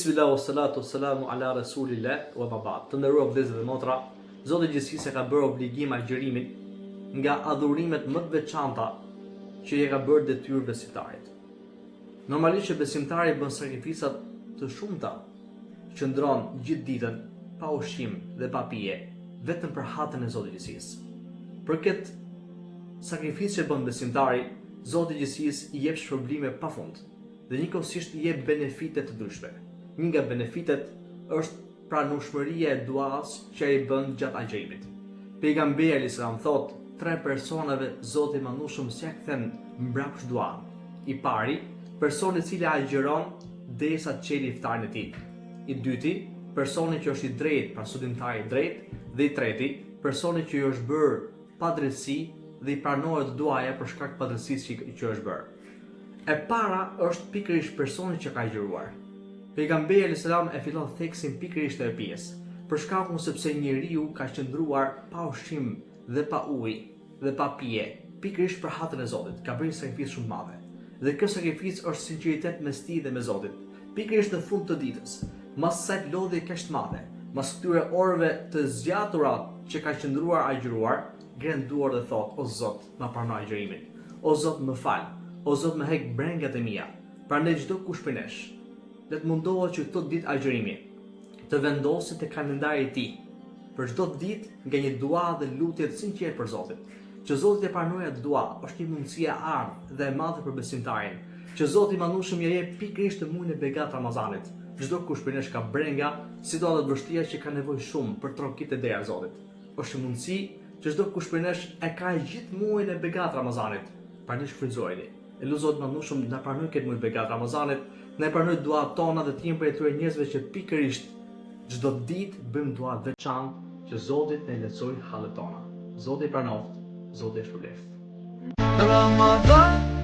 Bismillah wa salatu wa salamu ala rasulillah wa ma ba'd. Të nderuar vëllezër dhe motra, Zoti i Gjithësisë e ka bërë obligim agjërimin nga adhurimet më të veçanta që i ka bërë detyrë besimtarit. Normalisht që besimtari bën sakrifica të shumta, qëndron gjithë ditën pa ushqim dhe pa pije, vetëm për hatrin e Zotit të Gjithësisë. Për këtë sakrificë që bën besimtari, Zoti i Gjithësisë i jep shpërblime pafund dhe njëkohësisht i jep benefite të ndryshme. Një nga benefitet është pranueshmëria e duasë që ai bën gjatë agjërimit. Pejgamberi alejhi selam thotë, tre personave Zoti i Madhnushëm s'ia kthen mbrapsht duan. I pari, personi i cili agjëron derisa të çeli iftarin e tij. I dyti, personi që është i drejtë, pra sundimtari i drejtë, dhe i treti, personi që i është bërë padrejtësi dhe i pranohet duaja për shkak të padrejtësisë që, që është bërë. E para është pikërisht personi që ka agjëruar. Pejgamberi alejhi selam e fillon theksin pikërisht te pjesë, për shkakun sepse njeriu ka qëndruar pa ushqim dhe pa ujë dhe pa pije, pikërisht për hatrin e Zotit, ka bërë një sakrificë shumë të madhe. Dhe kjo sakrificë është sinqeritet mes tij dhe me Zotin. Pikërisht në fund të ditës, mas kësaj lodhje kaq të madhe, mas këtyre orëve të zgjatura që ka qëndruar agjëruar, ngren duart dhe thotë, o Zot, ma prano agjërimin. O Zot, më fal. O Zot, më hek brengat e mia. Prandaj çdo kush prej nesh, le të mundohet që këto ditë agjërimi të vendosi te kalendari i tij për çdo ditë nga një dua dhe lutje të sinqertë për Zotin. Që Zoti t'ia pranojë atë dua, është një mundësi e artë dhe e madhe për besimtarin, që Zoti i Madhnushëm ia jep pikërisht në muajin e begatë Ramazanit. Çdo kush prej nesh ka brenga, situata të vështira që ka nevojë shumë për trokit te dera e Zotit. Është një mundësi që çdo kush prej nesh e ka gjithë muajin e begatë Ramazanit. Prandaj shfrytëzojeni. E lus Zotin e Madhnushëm të na pranojë këtë muaj të begatë Ramazanit, të na i pranojë duat tona dhe të jemi prej atyre njerëzve që pikërisht çdo ditë bëjmë dua të veçantë që Zoti të na i lehtësojë hallet tona. Zoti i pranoftë, Zoti e shpërbleftë. Ramazan.